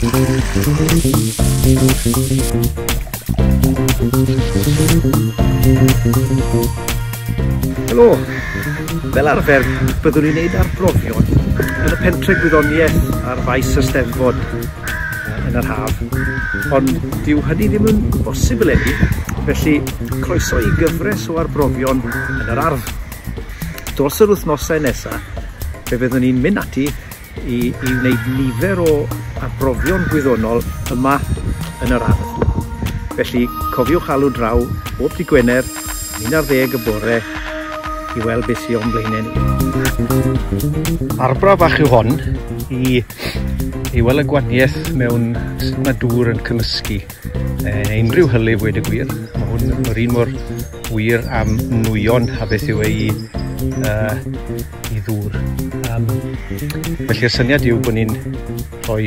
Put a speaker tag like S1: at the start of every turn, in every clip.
S1: Helo! Fel arfer, byddwn ni'n neud arbrofion yn y pentre gwyddoniaeth ar faes y Steddfod yn yr haf, ond dyw hynny ddim yn bosib eleni, felly croeso i gyfres o arbrofion yn yr ardd. Dros yr wythnosau nesaf, fe fyddwn ni'n mynd ati i wneud nifer o arbrofion gwyddonol yma yn yr ardd. Felly cofiwch alw draw bob dydd Gwener am 11 y bore i weld beth sydd o'n blaenau ni. Arbrawf fach yw hon i weld y gwahaniaeth mewn sut mae dŵr yn cymysgu. Neu unrhyw hylif wedi gwir. Mae hwn yr un mor wir am nwyon a beth yw ei i ddŵr. Felly'r syniad yw bod ni'n rhoi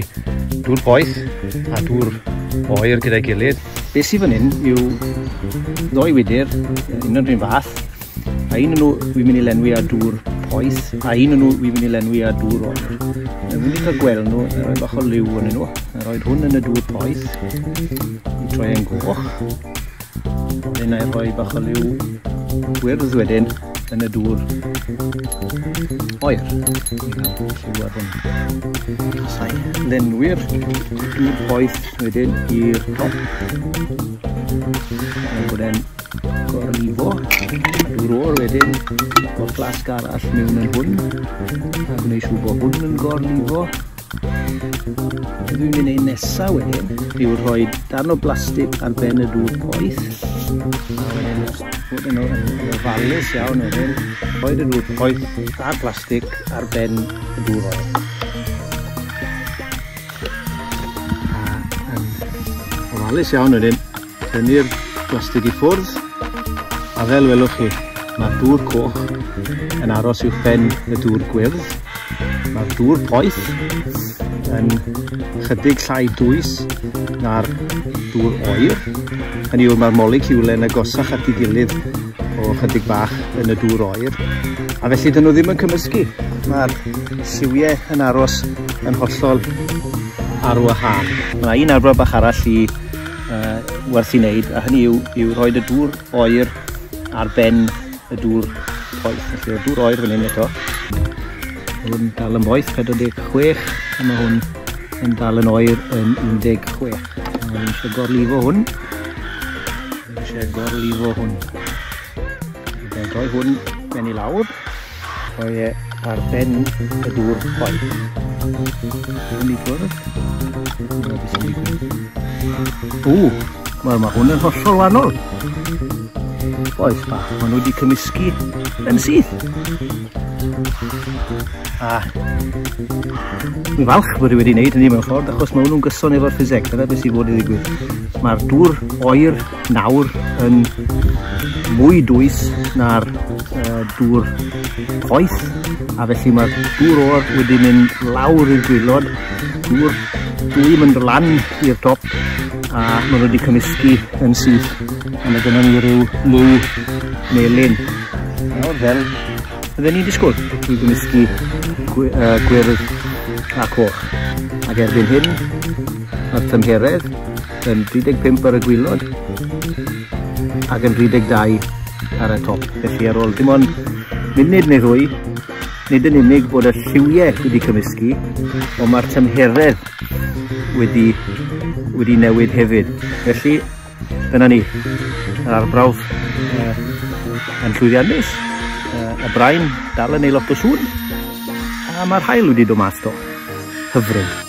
S1: dŵr poeth a dŵr oer gyda'i gilydd. Beth sydd fan hyn yw ddoi wydr, un o'r un fath, a un o'n nhw wi'n mynd i lenwi â dŵr poeth, a un o'n nhw wi'n mynd i lenwi â dŵr oer. Mae'n mynd i cael gweld nhw, a rhoi bach o liw yn nhw, a rhoi hwn yn y dŵr poeth, i troi e'n goch. Wedyn na i rhoi bach o liw gwyrdd wedyn yn y dŵr oer. I gael lliw ar hwn. Os i lenwi'r dŵr poeth wedyn i'r top. Mae'n bod e'n gorlifo. A dŵr oer wedyn o'r flasg arall mewn yn hwn. A gwneud siŵr bod hwn yn gorlifo. Be dwi'n mynd i wneud nesaf wedyn yw rhoi darn o blastig ar ben y dŵr poeth. A wedyn bod yn ofalus iawn wedyn, rhoi y dŵr poeth a'r plastig ar ben y dŵr oer. A yn ofalus iawn wedyn, tynnu'r plastig i ffwrdd, a fel welwch chi, mae'r dŵr coch yn aros uwch ben y dŵr gwyrdd. Mae'r dŵr poeth yn chydig llai dwys na'r dŵr oer. Hynny yw, mae'r moleciwlau yn agosach at ei gilydd o chydig bach yn y dŵr oer. A felly dyn nhw ddim yn cymysgu. Mae'r lliwiau yn aros yn hollol ar wahân. Mae un arbrawf bach arall i werth i wneud, a hynny yw rhoi y dŵr oer ar ben y dŵr poeth. Felly o'r dŵr oer fan hyn eto. Mae hwn dal yn boeth, 46, a mae hwn yn dal yn oer yn 16. A fi'n eisiau gorlifo hwn. Fi'n eisiau gorlifo hwn. Fi'n rhoi hwn ben i lawr, rhoi e ar ben y dŵr poeth. Hwn i ffwrdd. Dyna beth sy'n digwydd. Ww, wel mae hwn yn hollol wahanol. Boeth bach, maen nhw wedi cymysgu yn syth. A dwi'n falch bod i wedi wneud hynny mewn ffordd, achos mae hwnnw'n gyson efo'r ffiseg, dyna beth sydd fod i ddigwydd. Mae'r dŵr oer nawr yn mwy dwys na'r dŵr poeth, a felly mae'r dŵr oer wedi mynd lawr i'r gwaelod, dŵr dwym yn dod lan i'r top, a maen nhw wedi cymysgu yn syth, a mae gynnon ni ryw liw melyn. Nawr fel bydden ni'n disgwyl i gymysgu gwyrdd a coch. Ac erbyn hyn, mae'r tymheredd yn 35 ar y gwaelod ac yn 32 ar y top. Felly ar ôl dim ond munud neu ddwy, nid yn unig bod y lliwiau wedi cymysgu, ond mae'r tymheredd wedi newid hefyd. Felly, dyna ni, yr arbrawf yn llwyddiannus, y brain dal yn ei lot o sŵn, a mae'r haul wedi dod mas to. Hyfryd.